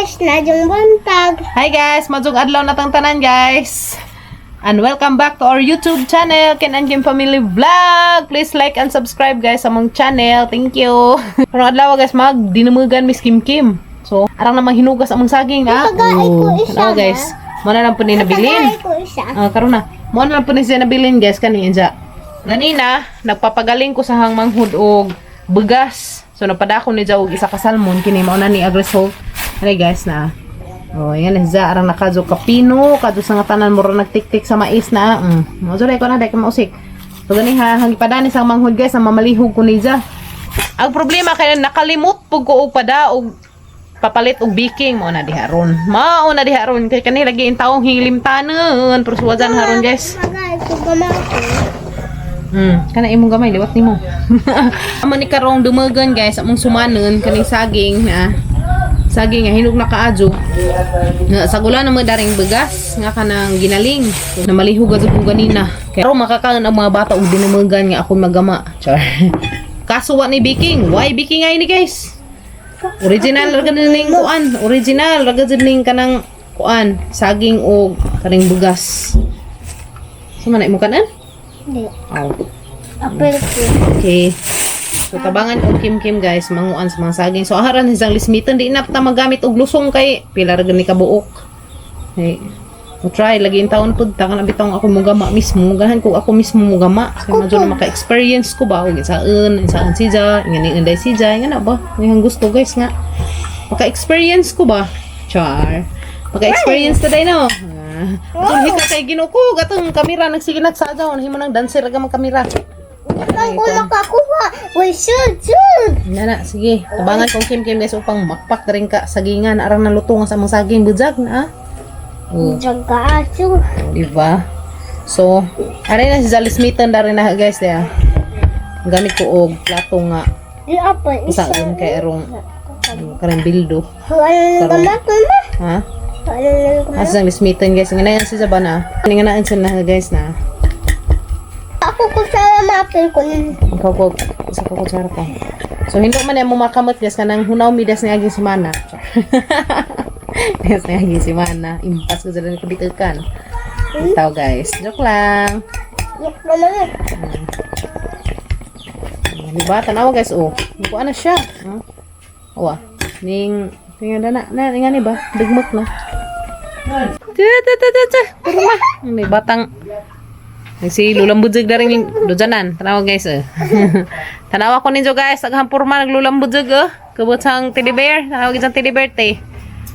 Guys, maayong buntag. Hi guys, maayong adlaw na tang tanan, guys. And welcome back to our YouTube channel, Ken and Kim Family Vlog. Please like and subscribe, guys, sa among channel. Thank you. Karong adlaw, guys, mag dinumugan Miss Kim Kim. So, arang namang hinugas among saging na. Pagaay ko isa, Tanawa, guys. Mo na lang po ni nabilin. Pagaay ko isa. Ah, karon na. Mo na lang po ni siya nabilin, guys, kani inja. Ganina, nagpapagaling ko sa hang manghud og bugas. So napadako ni ja og isa ka salmon kini mao na ni agresol. Ani, guys, na. Oh, yan za arang nakadyo kapino, kadyo sa nga tanan mura nagtiktik sa mais na. Mo jud ko na dai ka mausik. So gani ha, hang ipadani sang manghud, guys, ang mamalihog ko ni ja. Ang problema kay nakalimot pug ko og pada og papalit og baking mo na diha ron. Mao na diha ron kay kani lagi in taong hilimtanon pero suwajan haron, guys. Pagaay ko gamay ko. Kana imong gamay liwat nimo. Amo ni karong dumagan, guys, among sumanon kaning saging na saging nga hinog na kaadyo. Nga sagula na mo daring bugas nga kanang ginaling. So, na malihog adto ko ganina. Kay aron makakaon ang mga bata og dinumagan nga ako magama. Char. Kaso wa ni baking. Why baking ay ni, guys? Original ra gani ning kuan, original ra gani ning kanang kuan, saging og kaning bugas. So man imo kanan? Hindi. Oh. Apel ko. Okay. So tabangan ko Kim Kim, guys, manguan sa mga saging. So aharan isang lismitan di na ta magamit og lusong kay pila ra gani ka buok. Hey. Mo try lagi in taon pud ta kana bitong ako mugama mismo, ganahan ko ako mismo mugama. Kay medyo na maka-experience ko ba og isaan, isaan si Ja, ngani inday si Ja, ngana ba? Ngayong gusto, guys, nga maka-experience ko ba? Char. Maka-experience ta day no. Ah, atong hita kay Ginoo ko atong kamera nagsige nagsadyaw himo nang dancer ra mga kamera. Ay, ko nakakuha. Uy, shoot, shoot. Na na, sige. Tabangan kong Kim Kim, guys, upang makpak rin ka sagingan arang naluto nga sa mga saging bujag na. Ah. Oh, Diyan ka, aso. Di ba? So, aray na si Zalis Mitan dari na, guys, ya. Gamit ko og plato nga Di apa isa. saan kay erong karang bildo. Ano nang gamay ko na? Ha? Ano nang gamay? Asa ang lismitan, guys? Nga na yan si Zabana. Nga na yan na, guys, na. Ako ko sa mapel ko nun. Ikaw ko sa kutsara ko. So hindi man mo makamot, guys, kanang hunaw midas ni aging semana. Yes, ni aging semana. Impas ko sila ni kabitukan. Itaw, guys. Joke lang. Yak naman. Di ba? Tanawa, guys, oh. Kuha na siya. Huh? Oh, ah. Ning tingnan na na na nga ni ba? Dugmok na. Ta ta ta ta ta. Kurma. May batang si lulambudzig na rin lujanan. Tanawa, guys, eh. Tanawa ko ninyo, guys, aghang porma naglulambudzig eh. Kabot sang teddy bear. Tanawa gid sang teddy bear te.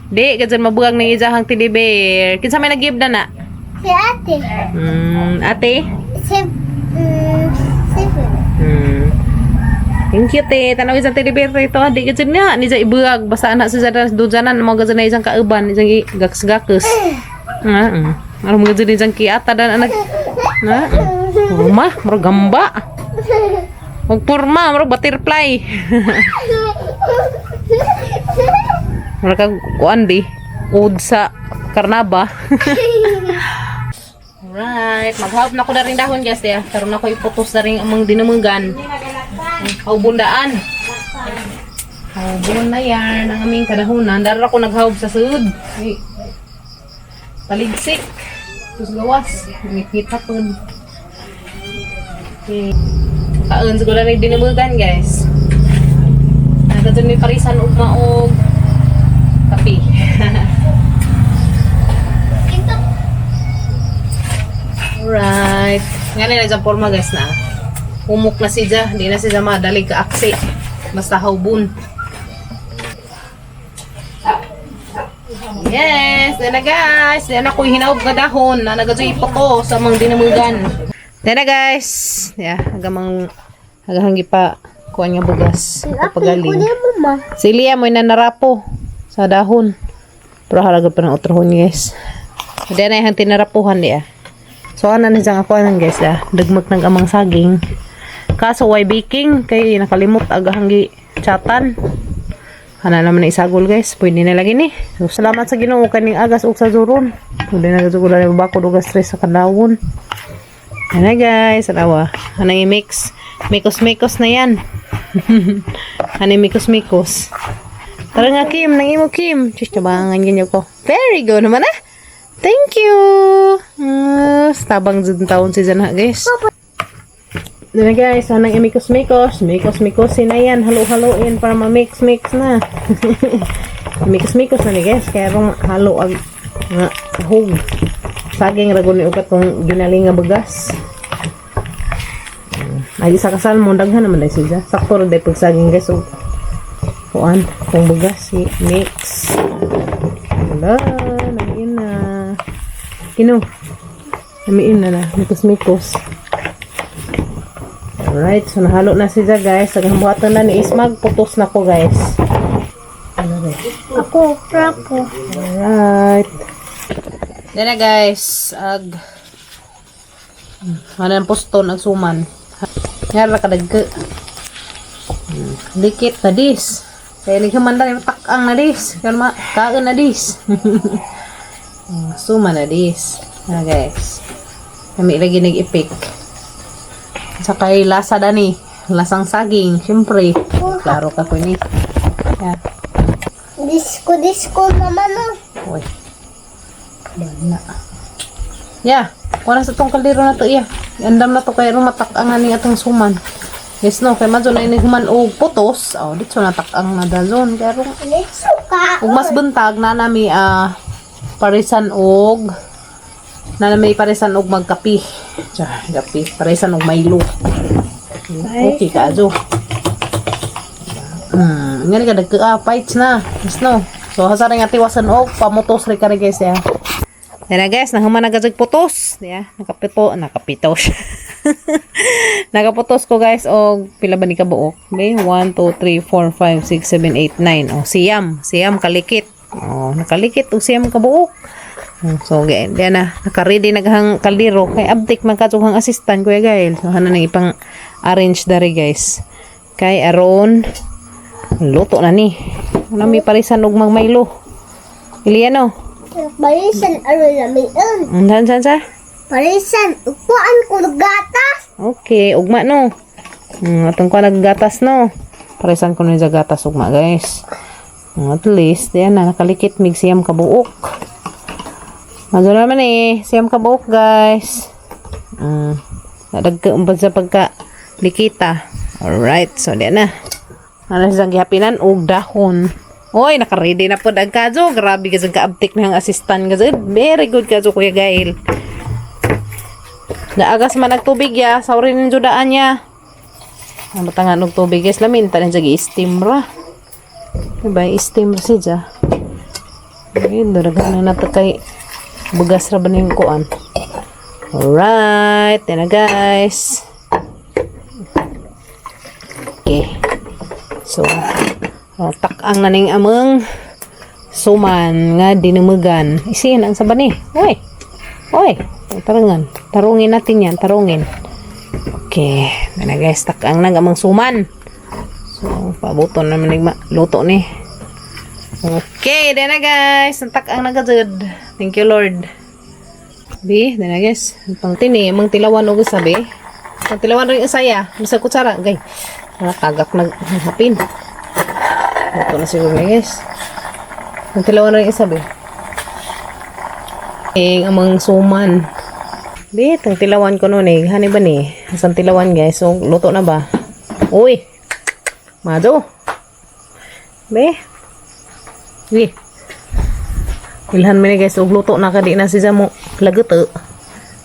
Di kadyan mabugang ning ijahang teddy bear. Kinsa may nag-give na na? Si ate. Ate. Si, seven. Thank you, te. Tanaw isang teddy bear ito. Di kadyan niya. Ni sa ibuag. Basta anak sa dujanan. Mo gadyan na isang kauban. Isang gaks-gakes. Ah. Ano mo gadyan isang kiata dan anak. Na. Purma. Murag gamba. Huwag purma. Murag butterfly. Murag kag kuan di. Ud sa karnaba. Alright, maghawb na ko na rin dahon, guys, ya. Karon ako iputos na rin among dinamugan. Haubundaan. Haubon na yan ang aming kadahunan. Dara ko naghawb sa sud. Ay. Taligsik. Tapos gawas. Ngit-ngit hapon. Okay. Kaon siguro na rin dinamugan, guys. Nagdadun may parisan ug maog kape. Ito. Alright. Nga na dyan forma, guys, na. Humok na siya. Hindi na siya madalig ka aksi. Basta haubon. Yes! Yan na, guys! Yan ako hinaub nga dahon na nagadyoy ipo sa mga dinamugan. Yan na, guys! Yeah, hanggang mang hanggang pa kuan nga bugas. Apel ko Pagaling. niya, mama. Si Lia mo nanarapo sa dahon. Pero halaga pa ng otrohon, guys. Hindi na yung tinarapuhan niya. So ano na siyang ako nang, guys, ah. Dagmag ng amang saging. Kaso why baking kay nakalimot agahang gi chatan. Hana naman na isagol, guys. Pwede na lagi ni. So, salamat sa Ginoo kaning agas ug sa zuron. Pwede na gud na bakod og stress sa kadlawon. Ana, guys, alawa. Anang i-mix. Mikos-mikos na yan. Ano mikos-mikos. Tara nga, Kim. Nang imo, Kim. Diyos, tabangan ganyan ko. Very good naman ah. Thank you. Tabang dyan taon si Zana, guys. Dito na guys, anang imikos-mikos. Mikos-mikos na yan. Halo-haloin para ma-mix-mix na. Mikos-mikos na ni guys. Kaya rong halo ag nga hug. Saging ragon ni ugat kung ginaling nga bagas. Ay isa ka salmon daghan naman dai siya. Sakto ra dai pag saging guys og kuan kung bagas si mix. Wala, namiin na. Kino. Namiin na na. Mikos-mikos. Alright, so nahalo na siya guys. Ang buhatan na ni Ismag, putos na ko guys. Ano ba? Ako, ako. Alright. Yan na guys. Ag ano ang poston ang suman. Nga ra kadagke. Dikit na dis. Kaya ni humanda ni takang na dis. Kaya ma kaon na dis. Suman na dis. Yan na guys. Kami lagi nag-ipik. Sa kay lasa dani. Lasang saging, syempre. Klaro ka ko ni. Yeah. Disco, disco naman oh. Uy. Bana. Ya, wala sa tong kaldero na to iya. Andam na to kay rumatak ang ani atong suman. Yes no, kay madyo na ini human og putos. Oh, dito na tak-ang na dazon kay rong Let's ka. ug mas buntag na nami parisan og na nami parisan og magkapi. Tsa, kapi, parisan og Milo. Okay ka ajo. Ngani ka dagka fights na. Yes no. So hasa rin nga tiwasan og pamutos ri kari guys ya. Yan na guys, nahuman na gazag putos. Ya, nakapito, nakapito siya. Nakaputos ko guys og pila ba ni kabuok? Okay, 1 2 3 4 5 6 7 8 9. Oh, siyam, siyam kalikit. Oh, nakalikit og siyam kabuok. Oh, so, okay, diyan na, naka-ready naghang kaldero kay abtik man kadtong assistant kuya Gail. So, hanan nang ipang arrange dari guys. Kay aron luto na ni. Una may parisan og magmaylo. Iliano. Parisan, ano lamian. Saan saan sa? Parisan, upuan ko gatas. Okay, ugma no. Atong ko naggatas no. Paresan ko na sa gatas ugma, guys. At least, yan na, nakalikit mig siyam kabuok. Mazo naman eh, siyam kabuok, guys. Nadagka sa pagka likita. Alright, so diyan na. Ano siyang gihapinan? Og dahon. Oy, naka-ready na po ang kajo. Grabe kasi kaabtik na ang assistant kasi. Very good kajo, Kuya Gail. Naagas man nagtubig ya, sawrin nin daan ya. Ang batangan og tubig guys, lamin tanan siya gi-steam ra. Diba, steam ra siya. Ayun, daragan na nato kay bugas ra ba ning kuan. Alright, yan na guys. Okay. So, oh, takang na ning among suman nga dinumugan. Isiin ang sabani. Uy. Uy, tarungan. Tarungin natin yan, tarungin. Okay, yan na guys, takang nang amang suman. So, pabuton naman ning luto ni. Okay, yan na guys. Ang takang nagajud. Thank you, Lord. Bi, yan na guys. Pang tini, amang tilawan og sabi. Pang tilawan rin isaya. Bisag kutsara, gay. Nakagak naghapin. Luto na siguro na guys. Ang tilawan rin isa, be. Eh, amang suman. Be, tang tilawan ko noon eh. Hani ba ni? Asan tilawan guys? So, luto na ba? Uy! Mado! Be! Uy! Ilhan mo ni guys, og luto na ka di na siya mo laguto.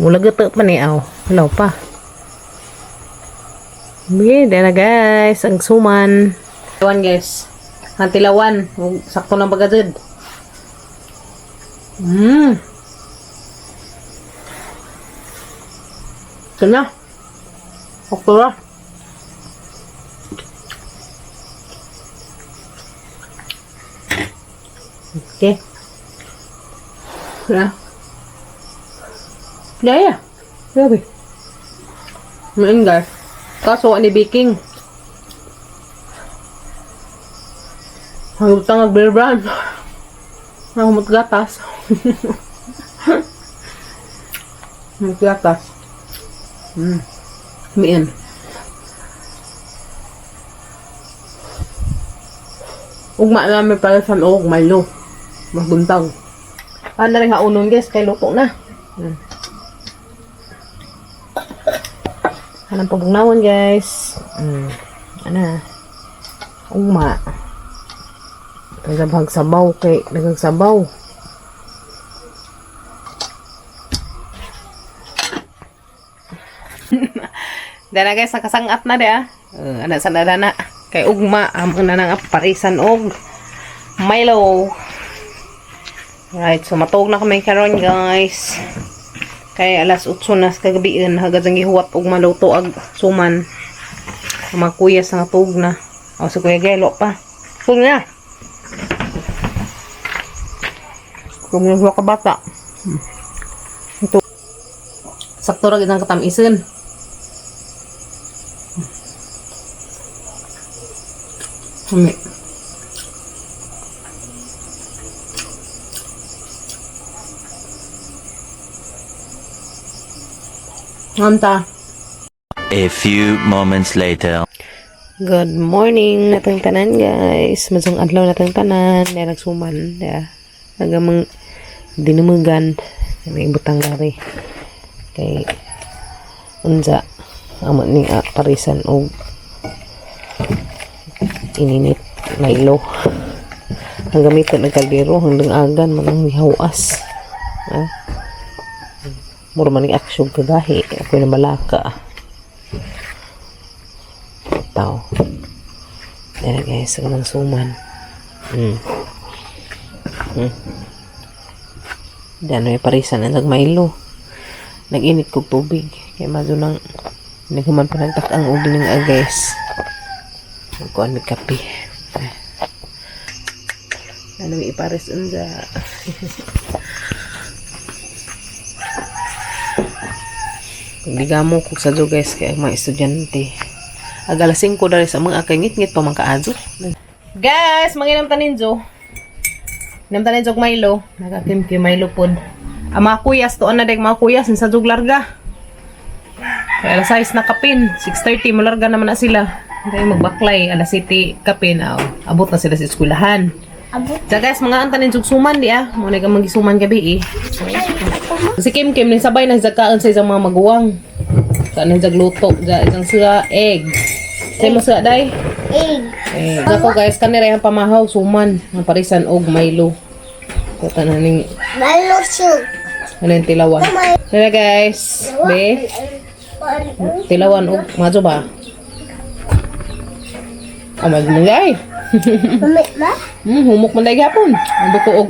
Mo laguto pa ni aw. Wala pa. Be, di na guys, ang suman. Tilawan guys. Ang tilawan, Ug sakto na bagadud. Ito na. Sakto na. Okay. Na. Yeah. Grabe. Main guys. Kaso ani baking. Hanggang tangag beer brand. Ang gatas. Gatas. Miin. Ugma na may parisan og Milo. Maguntag. Ano rin haunon, guys, kay luto na. Anong pabugnawon, guys? Ano? Ugma. Tagabhag sabaw kay daghang sabaw. Dana, guys, nakasangat na di ah. Ana sa dana kay ugma amo na nang parisan og Milo. Right, so matug na kami karon, guys. Kay alas 8 na sa kagabiin, hagad ang gihuwat og maluto ag suman. Ang mga kuya sa tug na. O si Kuya Gelo pa. Tug na. Kung nga ka bata. Ito. Sakto ra gid ang katamison. Humi. Ngam. A few moments later. Good morning natang tanan, guys. Masong adlaw natang tanan. Dahil nagsuman. Dahil nagamang dinumugan. May ibutang gari. Kay unsa amo ni parisan og ininit Milo. Ang gamiton ng kaldero hanggang agan manang mihawas. Ah. Mura man ni action kagahi. Ako na balaka. Tao. Yan na, guys, ang mga suman. Diyan may parisan ang Milo. Nag-init kog tubig. Kaya mazo nang naghuman pa nagtak ang ubi ng guys. Magkuhan may kape. Ano may ipares unja. Digamo kog sa guys kay ang mga estudyante. Ag alas 5 dali sa mga akay ngit-ngit pa man kaadto. Guys, manginam taninjo. Inam taninjo og Milo. Nagakimkim Milo pod. Ang mga kuyas tuon na deg mga kuyas sa jug larga. Kaya alas 6 na kapin, 6:30 molarga naman na sila. Kaya magbaklay alas 7 kapin, aw, abot na sila sa eskwelahan. Abot. So guys, mga antanin jug suman di ah. Mo na ka magisuman gabi eh. Si Kim Kim ning sabay na zakaon sa isang mga maguwang. Sa nang luto, sa isang sila egg. Sa mo sila day? Egg. Eh, ako guys, kanira yung pamahaw suman, ang parisan og Milo. Kata na ning Milo soup. ano yung tilawan. Tara guys, be, tilawan og majo ba? Oh, magmugay. Mami, ma? Humok man dahil gapon. Ang buko og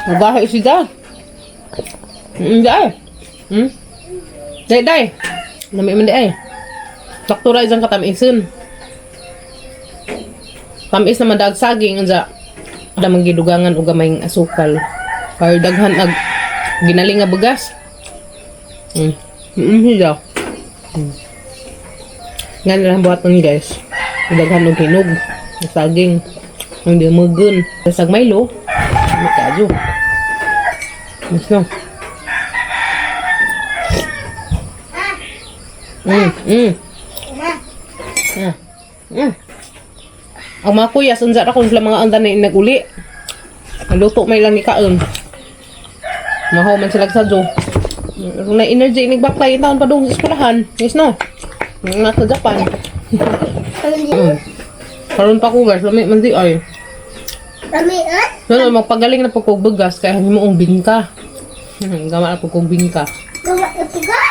mugahi siya. Dai. Dai dai. Lami man di ay. Sakto ra isang katamison. Tamis naman dag saging unsa. Ada man gidugangan og gamay asukal. Kay daghan ag ginaling nga bugas. Hiya. Nga nila buhat nun, guys. Daghan og hinog. Saging. Ang dimugun. Sag Milo. May kadyo. Mas no. Ma. Ah. Ang mga kuya, unsa ra kung sila mga andan na naguli. Naluto may lang ni kaon. Mahaw man sila sa jo. Na energy ni baklay taon pa dong sa eskwelahan. Yes no. Nasa Japan. Karon pa ko, guys, lami man di ay. Mami, ah? No, magpagaling na po kog bugas kay himuong bingka. Gama na po kog bingka. Gawa na puga?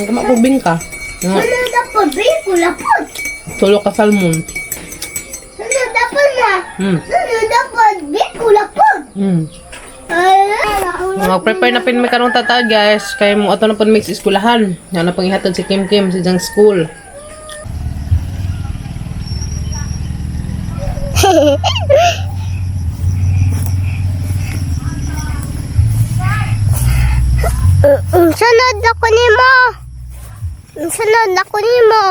Gama kog bingka. Nga, Sunod na po, biko lapot. tulo ka salmon. Sunod na po na. Sunod na po, biko lapot. Ay, Mag-prepare na pin may karong tata, guys. Kaya mo ato na pud mix eskwelahan. Nga na pang ihatod si Kim Kim sa diyang school. Sunod ako nimo. Sunod ako nimo.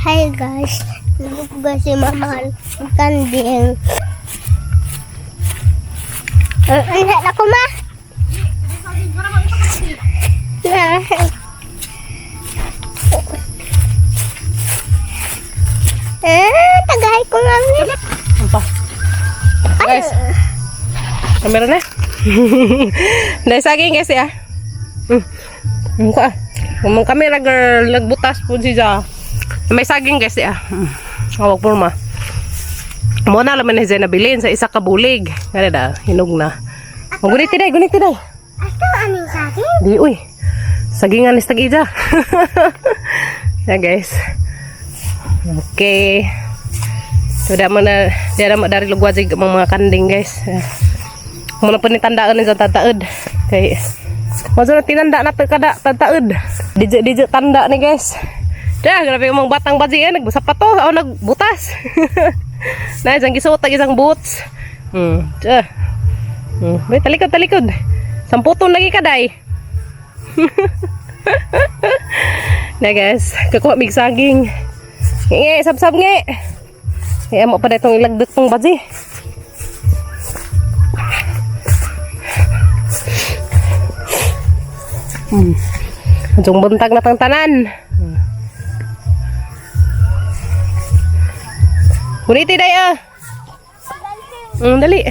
Hi guys. Nagpuga si Mama kanding. Ano ako ma? Eh, tagay ko nga. Ano pa? Guys. Kamera na. Dahil saging, guys, ya. Ka. Umong kamera, girl, nagbutas po siya. May saging, guys, ya. Awag porma. Mo na laman ni Zena nabilin sa isa ka bulig. Kaya da, hinog na. Oh, guniti day, guniti day. Ato aning saging? Di uy. Sagingan ni tag ija. Yeah, guys. Okay. So da mo na di na mo dari lugwa jig mga kanding, guys. Mo na po ni tandaan ni sa tataod. Kay mo na tinanda na to kada tataod. Dije dije tanda ni, guys. Da, grabe yung mga batang baji eh, nagbusapato o nagbutas. Na isang gisuot tag isang boots. Da. May talikod talikod. Samputon lagi ka day. Na guys, kakuha mig saging. Nge, sab-sab nge. Nge, mo pa itong ilagdot tong baji. Adjong buntag na tang tanan. Kuniti day ah. Dali.